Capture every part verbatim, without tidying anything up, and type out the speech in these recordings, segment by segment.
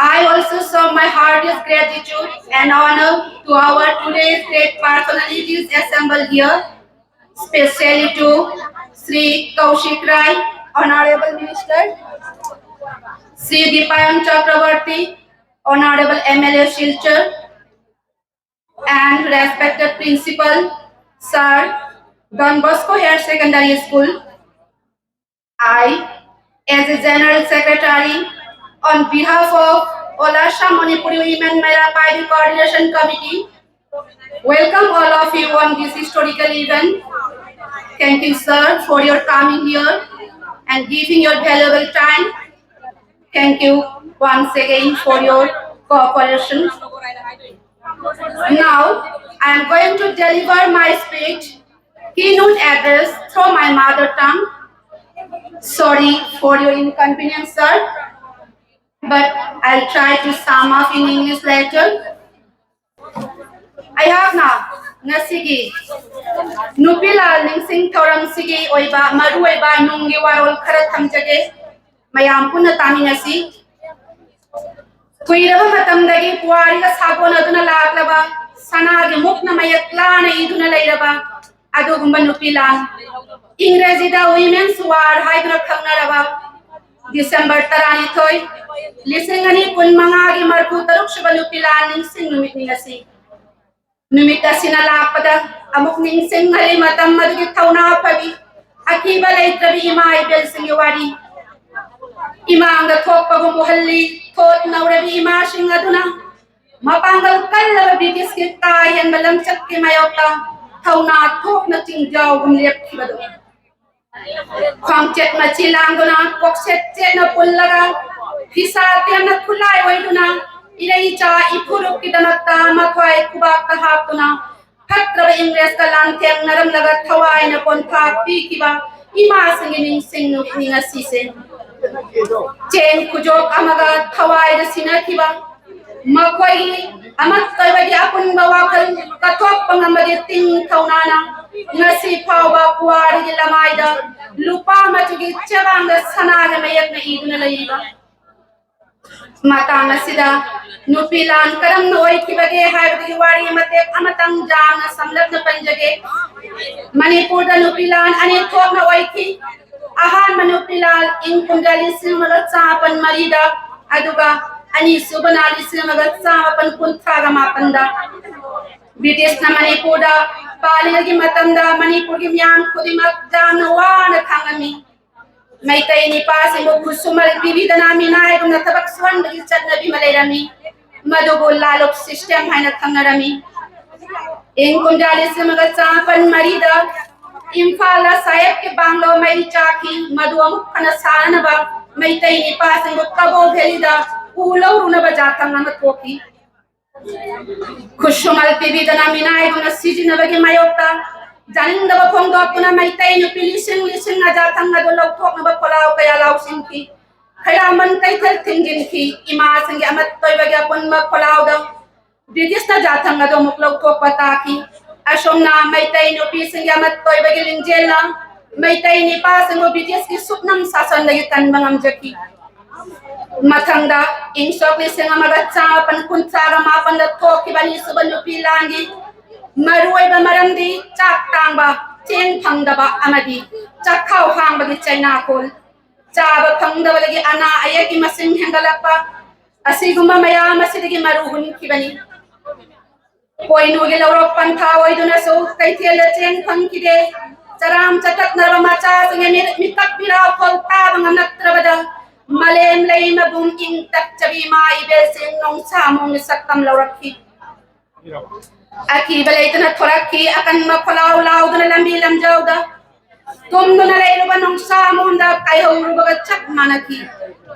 I also show my heartiest gratitude and honor to our today's great personalities assembled here, especially to Shri Kaushik Rai, Honorable Minister, Shri Dipayang Chakraborty, Honorable M L A Silchar, and respected Principal, Sir, Don Bosco Higher Secondary School. I, as a General Secretary, on behalf of All Assam Manipuri Women Mera Paidi Coordination Committee, welcome all of you on this historical event. Thank you, sir, for your coming here and giving your valuable time. Thank you once again for your cooperation. Now, I am going to deliver my speech, keynote address, through my mother tongue. Sorry for your inconvenience, sir, but I'll try to sum up in English later. ꯑꯩꯍꯥꯛꯅ ꯉꯁꯤꯒꯤ ꯅꯨꯄꯤ ꯂꯥꯟ ꯅꯤꯡꯁꯤꯡ ꯊꯧꯔꯝꯁꯤꯒꯤ ꯑꯣꯏꯕ ꯃꯔꯨꯑꯣꯏꯕ ꯅꯨꯡꯒꯤ ꯋꯥꯔꯣꯜ ꯈꯔ ꯊꯝꯖꯒꯦ꯫ ꯃꯌꯥꯝ ꯄꯨꯟꯅ ꯇꯥꯃꯤꯟꯅꯁꯤ꯫ ꯀꯨꯏꯔꯕ ꯃꯇꯝꯗꯒꯤ ꯄꯨꯋꯥꯔꯤꯒ ꯁꯥꯒꯣꯟꯅꯗꯨꯅ ꯂꯥꯛꯂꯕ ꯁꯅꯥꯒꯤ ꯃꯨꯛꯅ ꯃꯌꯦꯛ ꯂꯥꯅ ꯏꯗꯨꯅ ꯂꯩꯔꯕ ꯑꯗꯨꯒꯨꯝꯕ ꯅꯨꯄꯤ ꯂꯥꯟ, ꯏꯪꯒ꯭ꯔꯦꯖꯤꯗ Women's War ꯍꯥꯏꯗꯨꯅ ꯈꯪꯅꯔꯕ, ꯗꯤꯁꯦꯝꯕꯔ ꯇꯔꯥꯅꯤꯊꯣꯏ, ꯂꯤꯁꯤꯡ ꯑꯅꯤ ꯀꯨꯟ ꯃꯉꯥꯒꯤ ꯃꯔꯐꯨ ꯇꯔꯨꯛ ꯁꯨꯕ ꯅꯨꯄꯤ ꯂꯥꯟ ꯅꯤꯡꯁꯤꯡ ꯅꯨꯃꯤꯠꯅꯤ ꯉꯁꯤ꯫ ꯅꯨꯃꯤꯠ ꯑꯁꯤꯅ ꯂꯥꯛꯄꯗ ꯑꯃꯨꯛ ꯅꯤꯡꯁꯤꯡꯍꯜꯂꯤ ꯃꯇꯝ ꯑꯗꯨꯒꯤ ꯊꯧꯅꯥ ꯐꯕꯤ, ꯑꯀꯤꯕ ꯂꯩꯇ꯭ꯔꯕꯤ ꯏꯃꯥ ꯏꯕꯦꯜꯁꯤꯡꯒꯤ ꯋꯥꯔꯤ꯫ ꯏꯃꯥꯡꯗ ꯊꯣꯛꯄꯒꯨꯝ ꯎꯍꯜꯂꯤ ꯊꯣꯠ ꯅꯧꯔꯕꯤ ꯏꯃꯥꯁꯤꯡ ꯑꯗꯨꯅ ꯃꯄꯥꯡꯒꯜ ꯀꯜꯂꯕ ꯕ꯭ꯔꯤꯇꯤꯁꯀꯤ ꯀꯥ ꯍꯦꯟꯕ ꯂꯝꯆꯠꯀꯤ ꯃꯥꯌꯣꯛꯇ ꯊꯧꯅꯥ ꯊꯣꯛꯅ ꯆꯤꯡꯖꯥꯎꯒꯨꯝ ꯂꯦꯞꯈꯤꯕꯗꯨ꯫ ꯈ꯭ꯋꯥꯡꯆꯦꯠ ꯃꯆꯤ ꯂꯥꯡꯗꯨꯅ, ꯀꯣꯛꯁꯦꯠ ꯆꯦꯠꯅ ꯄꯨꯜꯂꯒ, ꯐꯤꯁꯥ ꯇꯦꯝꯅ ꯈꯨꯠꯂꯥꯏ ꯑꯣꯏꯗꯨꯅ, ꯏꯔꯩꯆꯥ ꯏꯐꯨꯔꯨꯞꯀꯤꯗꯃꯛꯇ ꯃꯈꯣꯏ ꯈꯨꯕꯥꯛꯇ ꯍꯥꯞꯇꯨꯅ, ꯐꯠꯇ꯭ꯔꯕ ꯏꯪꯂꯦꯁꯀ ꯂꯥꯟꯊꯦꯡꯅꯔꯝꯂꯒ ꯊꯋꯥꯏꯅ ꯄꯣꯟꯊꯥ ꯄꯤꯈꯤꯕ ꯏꯃꯥꯁꯤꯡꯒꯤ ꯅꯤꯡꯁꯤꯡ ꯅꯨꯃꯤꯠꯅꯤ ꯉꯁꯤꯁꯦ꯫ ꯆꯦꯡ ꯈꯨꯖꯣꯛ ꯑꯃꯒ ꯊꯋꯥꯏꯗ ꯁꯤꯟꯅꯈꯤꯕ ꯃꯈꯣꯏꯒꯤ ꯑꯃꯠꯇ ꯑꯣꯏꯕꯒꯤ ꯑꯄꯨꯟꯕ ꯋꯥꯈꯜ ꯀꯠꯊꯣꯛꯄ ꯉꯝꯕꯒꯤ ꯇꯤꯡ ꯊꯧꯅꯥꯅ ꯉꯁꯤ ꯐꯥꯎꯕ ꯄꯨꯋꯥꯔꯤꯒꯤ ꯂꯃꯥꯏꯗ ꯂꯨꯄꯥ ꯃꯆꯨꯒꯤ ꯆꯦꯕꯥꯡꯗ ꯁꯅꯥꯒꯤ ꯃꯌꯦꯛꯅ ꯏꯗꯨꯅ ꯂꯩꯔꯤꯕ ꯃꯇꯥꯡ ꯑꯁꯤꯗ ꯅꯨꯄꯤ ꯂꯥꯟ ꯀꯔꯝꯅ ꯑꯣꯏꯈꯤꯕꯒꯦ ꯍꯥꯏꯕꯗꯨꯒꯤ ꯋꯥꯔꯤ ꯃꯇꯦꯛ ꯑꯃꯇꯪ ꯌꯥꯝꯅ ꯁꯝꯂꯞꯅ ꯄꯟꯖꯒꯦ꯫ ꯃꯅꯤꯄꯨꯔꯗ ꯅꯨꯄꯤ ꯂꯥꯟ ꯑꯅꯤ ꯊꯣꯛꯅ ꯑꯣꯏꯈꯤ꯫ ꯑꯍꯥꯟꯕ ꯅꯨꯄꯤ ꯂꯥꯟ ꯏꯪ ꯀꯨꯝꯖꯥ ꯂꯤꯁꯤꯡ ꯑꯃꯒ ꯆꯥꯃꯥꯄꯟ ꯃꯔꯤꯗ, ꯑꯗꯨꯒ ꯑꯅꯤꯁꯨꯕꯅ ꯂꯤꯁꯤꯡ ꯑꯃꯒ ꯆꯥꯃꯥꯄꯟ ꯀꯨꯟꯊ꯭ꯔꯥꯒ ꯃꯥꯄꯟꯗ꯫ ꯕ꯭ꯔꯤꯇꯤꯁꯅ ꯃꯅꯤꯄꯨꯔꯗ ꯄꯥꯜꯂꯤꯉꯩꯒꯤ ꯃꯇꯝꯗ ꯃꯅꯤꯄꯨꯔꯒꯤ ꯃꯤꯌꯥꯝ ꯈꯨꯗꯤꯡꯃꯛ ꯌꯥꯝꯅ ꯋꯥꯅ ꯈꯥꯡꯂꯝꯃꯤ꯫ ꯃꯩꯇꯩ ꯅꯤꯄꯥꯁꯤꯡꯕꯨ ꯈꯨꯠꯁꯨꯃꯜ ꯄꯤꯕꯤꯗꯅ ꯃꯤꯅꯥꯏꯒꯨꯝꯅ ꯊꯕꯛ ꯁꯨꯍꯟꯕꯒꯤ ꯆꯠꯅꯕꯤ ꯑꯃ ꯂꯩꯔꯝꯃꯤ꯫ ꯃꯗꯨꯕꯨ ꯂꯥꯂꯨꯞ system ꯍꯥꯏꯅ ꯈꯪꯅꯔꯝꯃꯤ꯫ ꯏꯪ ꯀꯨꯝꯖꯥ ꯂꯤꯁꯤꯡ ꯑꯃꯒ ꯆꯥꯃꯥꯄꯟ ꯃꯔꯤꯗ ꯏꯝꯐꯥꯜꯗ ꯁꯥꯍꯦꯕꯀꯤ ꯕꯥꯡꯂꯣ ꯃꯩ ꯆꯥꯛꯈꯤ꯫ ꯃꯗꯨ ꯑꯃꯨꯛ ꯍꯟꯅ ꯁꯥꯅꯅꯕ ꯃꯩꯇꯩ ꯅꯤꯄꯥꯁꯤꯡꯕꯨ ꯀꯕꯣ ꯚꯦꯂꯤꯗ ꯎ ꯂꯧꯔꯨꯅꯕ ꯌꯥꯊꯪ ꯑꯃ ꯊꯣꯛꯈꯤ꯫ ꯈꯨꯠꯁꯨꯃꯜ ꯄꯤꯕꯤꯗꯅ ꯃꯤꯅꯥꯏꯒꯨꯝꯅ ꯁꯤꯖꯤꯟꯅꯕꯒꯤ ꯃꯥꯌꯣꯛꯇ ꯌꯥꯅꯤꯡꯗꯕ ꯐꯣꯡꯗꯣꯛꯇꯨꯅ ꯃꯩꯇꯩ ꯅꯨꯄꯤ ꯂꯤꯁꯤꯡ ꯂꯤꯁꯤꯡꯅ ꯌꯥꯊꯪ ꯑꯗꯨ ꯂꯧꯊꯣꯛꯅꯕ ꯈꯣꯜꯂꯥꯎ ꯀꯌꯥ ꯂꯥꯎꯁꯤꯟꯈꯤ꯫ ꯈꯩꯔꯥꯝꯕꯟ ꯀꯩꯊꯦꯜ ꯊꯤꯡꯖꯤꯟꯈꯤ꯫ ꯏꯃꯥꯁꯤꯡꯒꯤ ꯑꯃꯠꯇ ꯑꯣꯏꯕꯒꯤ ꯑꯄꯨꯟꯕ ꯈꯣꯜꯂꯥꯎꯗ ꯕ꯭ꯔꯤꯇꯤꯁꯅ ꯌꯥꯊꯪ ꯑꯗꯨ ꯑꯃꯨꯛ ꯂꯧꯊꯣꯛꯄ ꯇꯥꯈꯤ꯫ ꯑꯁꯨꯝꯅ ꯃꯩꯇꯩ ꯅꯨꯄꯤꯁꯤꯡꯒꯤ ꯑꯃꯠꯇ ꯑꯣꯏꯕꯒꯤ ꯂꯤꯡꯖꯦꯜꯅ ꯃꯩꯇꯩ ꯅꯤꯄꯥꯁꯤꯡꯕꯨ ꯕ꯭ꯔꯤꯇꯤꯁꯀꯤ ꯁꯨꯞꯅꯝ ꯁꯥꯁꯟꯗꯒꯤ ꯀꯟꯕ ꯉꯝꯖꯈꯤ꯫ ꯃꯊꯪꯗ ꯏꯪ ꯁꯣꯛ ꯂꯤꯁꯤꯡ ꯑꯃꯒ ꯆꯥꯃꯥꯄꯟ ꯀꯨꯟꯊ꯭ꯔꯥꯒ ꯃꯥꯄꯟꯗ ꯊꯣꯛꯈꯤꯕ ꯑꯅꯤꯁꯨꯕ ꯅꯨꯄꯤ ꯂꯥꯟꯒꯤ ꯃꯔꯨꯑꯣꯏꯕ ꯃꯔꯝꯗꯤ ꯆꯥꯛ ꯇꯥꯡꯕ, ꯆꯦꯡ ꯐꯪꯗꯕ ꯑꯃꯗꯤ ꯆꯥꯛꯈꯥꯎ ꯍꯥꯡꯕꯒꯤ ꯆꯩꯅꯥꯈꯣꯜ, ꯆꯥꯕ ꯐꯪꯗꯕꯗꯒꯤ ꯑꯅꯥ ꯑꯌꯦꯛꯀꯤ ꯃꯁꯤꯡ ꯍꯦꯟꯒꯠꯂꯛꯄ, ꯑꯁꯤꯒꯨꯝꯕ ꯃꯌꯥꯝ ꯑꯁꯤꯗꯒꯤ ꯃꯔꯨ ꯍꯨꯟꯈꯤꯕꯅꯤ꯫ ꯄꯣꯏꯅꯨꯒꯤ ꯂꯧꯔꯣꯛ ꯄꯟꯊꯥ ꯑꯣꯏꯗꯨꯅꯁꯨ ꯀꯩꯊꯦꯜꯗ ꯆꯦꯡ ꯐꯪꯈꯤꯗꯦ꯫ ꯆꯔꯥꯝ ꯆꯇꯠꯅꯔꯕ ꯃꯆꯥꯁꯤꯡꯒꯤ ꯃꯤꯠ-, ꯃꯤꯇꯛ ꯃꯤꯔꯥꯎꯈꯣꯜ ꯇꯥꯕ ꯉꯝꯂꯛꯇ꯭ꯔꯕꯗ ꯃꯥꯂꯦꯝ ꯂꯩꯃꯕꯨꯡ ꯏꯪ ꯇꯞꯆꯕꯤ ꯏꯃꯥ ꯏꯕꯦꯜꯁꯤꯡ ꯅꯣꯡꯁꯥ ꯃꯣꯡꯒꯤ ꯁꯛꯇꯝ ꯂꯧꯔꯛꯈꯤ꯫ ꯑꯀꯤꯕ ꯂꯩꯇꯅ ꯊꯣꯔꯛꯈꯤ, ꯑꯀꯟꯕ ꯈꯣꯜꯂꯥꯎ ꯂꯥꯎꯗꯨꯅ ꯂꯝꯕꯤ ꯂꯝꯖꯥꯎꯗ ꯇꯨꯝꯗꯨꯅ ꯂꯩꯔꯨꯕ ꯅꯣꯡꯁꯥ ꯃꯣꯟꯗ ꯀꯥꯏꯍꯧꯔꯨꯕꯒ ꯆꯞ ꯃꯥꯟꯅꯈꯤ꯫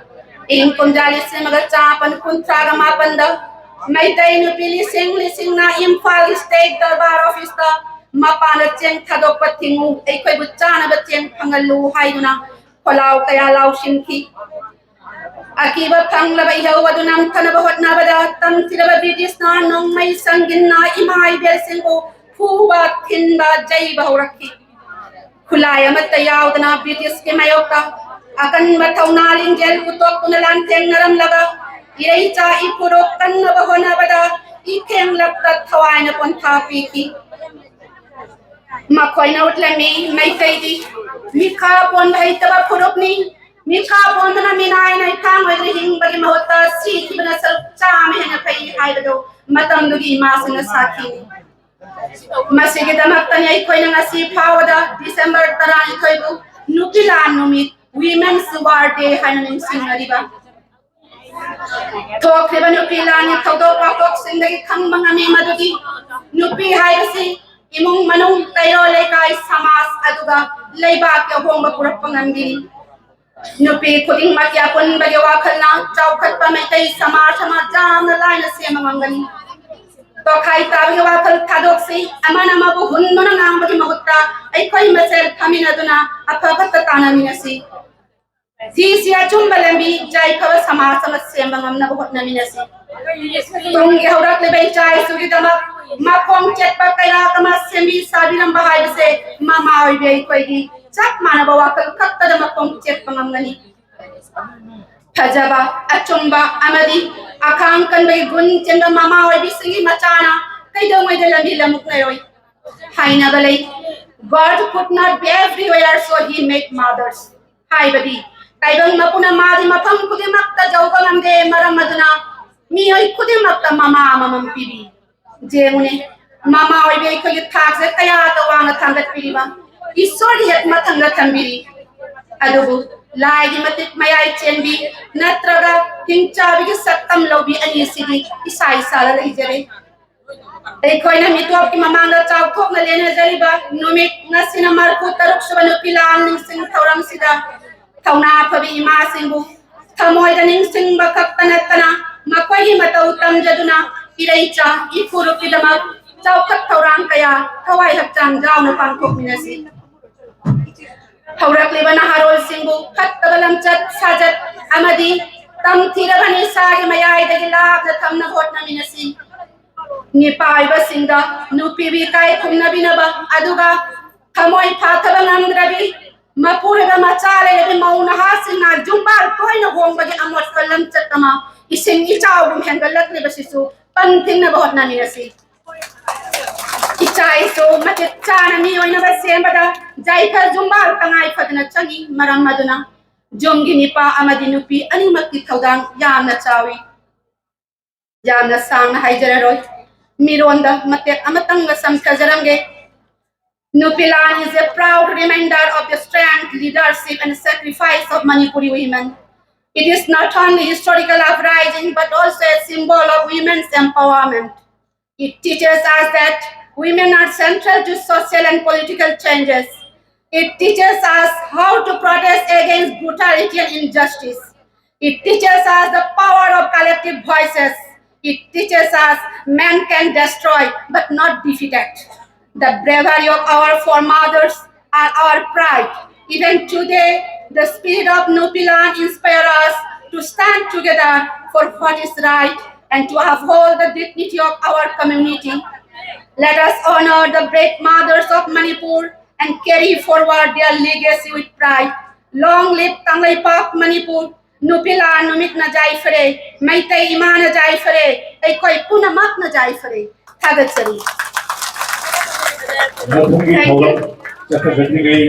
ꯏꯪ ꯀꯨꯝꯖꯥ ꯂꯤꯁꯤꯡ ꯑꯃꯒ ꯆꯥꯃꯥꯄꯟ ꯀꯨꯟꯊ꯭ꯔꯥꯒ ꯃꯥꯄꯟꯗ ꯃꯩꯇꯩ ꯅꯨꯄꯤ ꯂꯤꯁꯤꯡ ꯂꯤꯁꯤꯡꯅ ꯏꯝꯐꯥꯜ state ꯗꯔꯕꯥꯔ office ꯇ ꯃꯄꯥꯟꯗ ꯆꯦꯡ ꯊꯥꯗꯣꯛꯄ ꯊꯤꯡꯉꯨ, ꯑꯩꯈꯣꯏꯕꯨ ꯆꯥꯅꯕ ꯆꯦꯡ ꯐꯪꯍꯜꯂꯨ ꯍꯥꯏꯗꯨꯅ ꯈꯣꯜꯂꯥꯎ ꯀꯌꯥ ꯂꯥꯎꯁꯤꯟꯈꯤ꯫ ꯑꯀꯤꯕ ꯐꯪꯂꯕ ꯏꯍꯧ ꯑꯗꯨ ꯅꯝꯊꯅꯕ ꯍꯣꯠꯅꯕꯗ ꯇꯝꯊꯤꯔꯕ ꯕ꯭ꯔꯤꯇꯤꯁꯅ ꯅꯣꯡꯃꯩ ꯁꯪꯒꯤꯟꯅ ꯏꯃꯥ ꯏꯕꯦꯜꯁꯤꯡꯕꯨ ꯐꯨꯕ, ꯊꯤꯟꯕ, ꯌꯩꯕ ꯍꯧꯔꯛꯈꯤ꯫ ꯈꯨꯠꯂꯥꯏ ꯑꯃꯠꯇ ꯌꯥꯎꯗꯅ ꯕ꯭ꯔꯤꯇꯤꯁꯀꯤ ꯃꯥꯌꯣꯛꯇ ꯑꯀꯟꯕ ꯊꯧꯅꯥ ꯂꯤꯡꯖꯦꯜ ꯄꯨꯊꯣꯛꯇꯨꯅ ꯂꯥꯟꯊꯦꯡꯅꯔꯝꯂꯒ ꯏꯔꯩꯆꯥ ꯏꯐꯨꯔꯨꯞ ꯀꯟꯅꯕ ꯍꯣꯠꯅꯕꯗ ꯏꯊꯦꯡꯂꯛꯇ ꯊꯋꯥꯏꯅ ꯄꯣꯟꯊꯥ ꯄꯤꯈꯤ꯫ ꯃꯈꯣꯏꯅ ꯎꯠꯂꯝꯃꯤ, ꯃꯩꯇꯩꯗꯤ ꯃꯤꯈꯥ ꯄꯣꯟꯕ ꯍꯩꯇꯕ ꯐꯨꯔꯨꯞꯅꯤ꯫ ꯃꯤꯈꯥ ꯄꯣꯟꯗꯨꯅ ꯃꯤꯅꯥꯏꯅ ꯏꯈꯥꯡ ꯑꯣꯏꯗꯨꯅ ꯍꯤꯡꯕꯒꯤ ꯃꯍꯨꯠꯇ ꯁꯤꯈꯤꯕꯅ ꯁꯔꯨꯛ ꯆꯥꯝꯃ ꯍꯦꯟꯅ ꯐꯩ ꯍꯥꯏꯕꯗꯨ ꯃꯇꯝꯗꯨꯒꯤ ꯏꯃꯥꯁꯤꯡꯅ ꯁꯥꯈꯤꯅꯤ꯫ ꯃꯁꯤꯒꯤꯗꯃꯛꯇꯅꯤ ꯑꯩꯈꯣꯏꯅ ꯉꯁꯤ ꯐꯥꯎꯕꯗ ꯗꯤꯁꯦꯝꯕꯔ ꯇꯔꯥꯅꯤꯊꯣꯏꯕꯨ ꯅꯨꯄꯤ ꯂꯥꯟ ꯅꯨꯃꯤꯠ, Women's War Day ꯍꯥꯏꯅ ꯅꯤꯡꯁꯤꯡꯅꯔꯤꯕ꯫ ꯊꯣꯛꯈ꯭ꯔꯤꯕ ꯅꯨꯄꯤ ꯂꯥꯟꯒꯤ ꯊꯧꯗꯣꯛ ꯋꯥꯊꯣꯛꯁꯤꯡꯗꯒꯤ ꯈꯪꯕ ꯉꯝꯃꯤ ꯃꯗꯨꯗꯤ ꯅꯨꯄꯤ ꯍꯥꯏꯕꯁꯤ ꯏꯃꯨꯡ ꯃꯅꯨꯡ, ꯀꯩꯔꯣꯜ ꯂꯩꯀꯥꯏ, ꯁꯃꯥꯖ ꯑꯗꯨꯒ ꯂꯩꯕꯥꯛꯀꯤ ꯑꯍꯣꯡꯕ ꯄꯨꯔꯛꯄ ꯉꯝꯕꯤꯅꯤ꯫ ꯅꯨꯄꯤ ꯈꯨꯗꯤꯡꯃꯛꯀꯤ ꯑꯄꯨꯟꯕꯒꯤ ꯋꯥꯈꯜꯅ ꯆꯥꯎꯈꯠꯄ ꯃꯩꯇꯩ ꯁꯃꯥꯖ ꯑꯃ ꯌꯥꯝꯅ ꯂꯥꯏꯅ ꯁꯦꯝꯕ ꯉꯝꯒꯅꯤ꯫ ꯇꯣꯈꯥꯏ ꯇꯥꯕꯒꯤ ꯋꯥꯈꯜ ꯊꯥꯗꯣꯛꯁꯤ꯫ ꯑꯃꯅ ꯑꯃꯕꯨ ꯍꯨꯟꯗꯨꯅ ꯉꯥꯡꯕꯒꯤ ꯃꯍꯨꯠꯇ ꯑꯩꯈꯣꯏ ꯃꯁꯦꯜ ꯐꯝꯃꯤꯟꯅꯗꯨꯅ ꯑꯐ ꯐꯠꯇ ꯇꯥꯟꯅꯃꯤꯟꯅꯁꯤ꯫ ꯁꯤꯁꯤ ꯑꯆꯨꯝꯕ ꯂꯝꯕꯤ, ꯌꯥꯏꯐꯕ ꯁꯃꯥꯖ ꯑꯃ ꯁꯦꯝꯕ ꯉꯝꯅꯕ ꯍꯣꯠꯅꯃꯤꯟꯅꯁꯤ꯫ ꯇꯨꯡꯒꯤ ꯍꯧꯔꯛꯂꯤꯕ ꯏꯆꯥ ꯏꯁꯨꯒꯤꯗꯃꯛ ꯃꯈꯣꯡ ꯆꯦꯠꯄ ꯀꯌꯥ ꯑꯃ ꯁꯦꯝꯕꯤ ꯁꯥꯕꯤꯔꯝꯕ ꯍꯥꯏꯕꯁꯦ ꯃꯃꯥ ꯑꯣꯏꯕꯤ ꯑꯩꯈꯣꯏꯒꯤ ꯆꯞ ꯃꯥꯟꯅꯕ ꯋꯥꯈꯜ ꯈꯛꯇꯗ ꯃꯈꯣꯡ ꯆꯦꯠꯄ ꯉꯝꯒꯅꯤ꯫ ꯐꯖꯕ, ꯑꯆꯨꯝꯕ ꯑꯃꯗꯤ ꯑꯈꯥꯡ ꯀꯟꯕꯒꯤ ꯒꯨꯟ ꯆꯦꯟꯕ ꯃꯃꯥ ꯑꯣꯏꯕꯤꯁꯤꯡꯒꯤ ꯃꯆꯥꯅ ꯀꯩꯗꯧꯉꯩꯗ ꯂꯝꯕꯤ ꯂꯝꯃꯨꯛꯅꯔꯣꯏ꯫ ꯍꯥꯏꯅꯕ ꯂꯩ, "God put not everywhere, so he made mothers"꯫ ꯍꯥꯏꯕꯗꯤ ꯇꯥꯏꯕꯪ ꯃꯄꯨꯅ ꯃꯥꯗꯤ ꯃꯐꯝ ꯈꯨꯗꯤꯡꯃꯛꯇ ꯌꯧꯕ ꯉꯝꯗꯦ, ꯃꯔꯝ ꯑꯗꯨꯅ ꯃꯤꯑꯣꯏ ꯈꯨꯗꯤꯡꯃꯛꯇ ꯃꯃꯥ ꯑꯃꯃꯝ ꯄꯤꯕꯤ꯫ ꯌꯦꯡꯉꯨꯅꯦ, ꯃꯃꯥ ꯑꯣꯏꯕꯤ ꯑꯩꯈꯣꯏꯒꯤ ꯊꯥꯛꯁꯦ ꯀꯌꯥꯗ ꯋꯥꯡꯅ ꯊꯥꯡꯒꯠꯄꯤꯔꯤꯕ, ꯏꯁꯣꯔꯒꯤ ꯍꯦꯛ ꯃꯊꯪꯗ ꯊꯝꯕꯤꯔꯤ꯫ ꯑꯗꯨꯕꯨ ꯂꯥꯏꯒꯤ ꯃꯇꯤꯛ ꯃꯌꯥꯏ ꯆꯦꯟꯕꯤ ꯅꯠꯇ꯭ꯔꯒ ꯍꯤꯡꯆꯥꯕꯤꯒꯤ ꯁꯛꯇꯝ ꯂꯧꯕꯤ ꯑꯅꯤꯁꯤꯗꯤ ꯏꯁꯥ ꯏꯁꯥꯗ ꯂꯩꯖꯔꯦ꯫ ꯑꯩꯈꯣꯏꯅ ꯃꯤꯇꯣꯞꯀꯤ ꯃꯃꯥꯡꯗ ꯆꯥꯎꯊꯣꯛꯅ ꯂꯦꯟꯅꯖꯔꯤꯕ ꯅꯨꯃꯤꯠ ꯉꯁꯤꯅ ꯃꯔꯤꯐꯨ ꯇꯔꯨꯛ ꯁꯨꯕ ꯅꯨꯄꯤ ꯂꯥꯟ ꯅꯤꯡꯁꯤꯡ ꯊꯧꯔꯝꯁꯤꯗ ꯊꯧꯅꯥ ꯐꯕꯤ ꯏꯃꯥꯁꯤꯡꯕꯨ ꯊꯃꯣꯏꯗ ꯅꯤꯡꯁꯤꯡꯕ ꯈꯛꯇ ꯅꯠꯇꯅ ꯃꯈꯣꯏꯒꯤ ꯃꯇꯧ ꯇꯝꯖꯗꯨꯅ ꯏꯔꯩꯆꯥ ꯏꯐꯨꯔꯨꯞꯀꯤꯗꯃꯛ ꯆꯥꯎꯈꯠ ꯊꯧꯔꯥꯡ ꯀꯌꯥ ꯊꯋꯥꯏ ꯍꯛꯆꯥꯡ ꯌꯥꯎꯅ ꯄꯥꯡꯊꯣꯛꯃꯤꯟꯅꯁꯤ꯫ ꯍꯧꯔꯛꯂꯤꯕ ꯅꯍꯥꯔꯣꯜꯁꯤꯡꯕꯨ ꯐꯠꯇꯕ ꯂꯝꯆꯠ ꯁꯥꯖꯠ ꯑꯃꯗꯤ ꯇꯝꯊꯤꯔꯕ ꯅꯤꯁꯥꯒꯤ ꯃꯌꯥꯏꯗꯒꯤ ꯂꯥꯞꯅ ꯊꯝꯅꯕ ꯍꯣꯠꯅꯃꯤꯟꯅꯁꯤ꯫ ꯅꯤꯄꯥꯏꯕꯁꯤꯡꯗ ꯅꯨꯄꯤꯕꯨ ꯏꯀꯥꯏ ꯈꯨꯝꯅꯕꯤꯅꯕ ꯑꯗꯨꯒ ꯊꯃꯣꯏ ꯐꯥꯊꯕ ꯉꯝꯗ꯭ꯔꯕꯤ ꯃꯄꯨꯔꯣꯏꯕ ꯃꯆꯥ ꯂꯩꯔꯕꯤ ꯃꯧ ꯅꯍꯥꯁꯤꯡꯅ ꯖꯨꯝꯕꯥꯜ ꯇꯣꯏꯅ ꯍꯣꯡꯕꯒꯤ ꯑꯃꯣꯠꯄ ꯂꯝꯆꯠ ꯑꯃ ꯏꯁꯤꯡ ꯏꯆꯥꯎꯒꯨꯝ ꯍꯦꯟꯒꯠꯂꯛꯂꯤꯕꯁꯤꯁꯨ ꯄꯟꯊꯤꯡꯅꯕ ꯍꯣꯠꯅꯃꯤꯟꯅꯁꯤ꯫ ꯏꯆꯥ ꯏꯁꯨ ꯃꯇꯤꯛ ꯆꯥꯅ ꯃꯤ ꯑꯣꯏꯅꯕ ꯁꯦꯝꯕꯗ ꯖꯥꯏꯐꯜ ꯖꯨꯝꯕꯥꯜ ꯇꯉꯥꯏ ꯐꯗꯅ ꯆꯪꯏ꯫ ꯃꯔꯝ ꯑꯗꯨꯅ ꯖꯨꯝꯒꯤ ꯅꯤꯄꯥ ꯑꯃꯗꯤ ꯅꯨꯄꯤ ꯑꯅꯤꯃꯛꯀꯤ ꯊꯧꯗꯥꯡ ꯌꯥꯝꯅ ꯆꯥꯎꯏ꯫ ꯌꯥꯝꯅ ꯁꯥꯡꯅ ꯍꯥꯏꯖꯔꯔꯣꯏ, ꯃꯤꯔꯣꯟꯗ ꯃꯇꯦꯛ ꯑꯃꯇꯪꯒ ꯁꯝꯊꯖꯔꯝꯒꯦ꯫ Nupilan is a proud reminder of the strength, leadership, and sacrifice of Manipuri women. It is not only historical uprising but also a symbol of women's empowerment. It teaches us that women are central to social and political changes. It teaches us how to protest against brutality and injustice. It teaches us the power of collective voices. It teaches us men can destroy but not defeat it. The bravery of our foremothers are our pride. Even today, the spirit of Nupilan inspires us to stand together for what is right and to uphold the dignity of our community. Let us honor the brave mothers of Manipur and carry forward their legacy with pride. Long live Kangleipak Manipur! Nupilan ꯅꯨꯃꯤꯠꯅ ꯌꯥꯏꯐꯔꯦ, ꯃꯩꯇꯩ ꯏꯃꯥꯅ ꯌꯥꯏꯐꯔꯦ, ꯑꯩꯈꯣꯏ ꯄꯨꯝꯅꯃꯛꯅ ꯌꯥꯏꯐꯔꯦ꯫ ꯊꯥꯒꯠꯆꯔꯤ꯫ ꯃꯊꯪꯒꯤ ꯊꯧꯔꯝ ꯆꯠꯊꯖꯗ꯭ꯔꯤꯉꯩ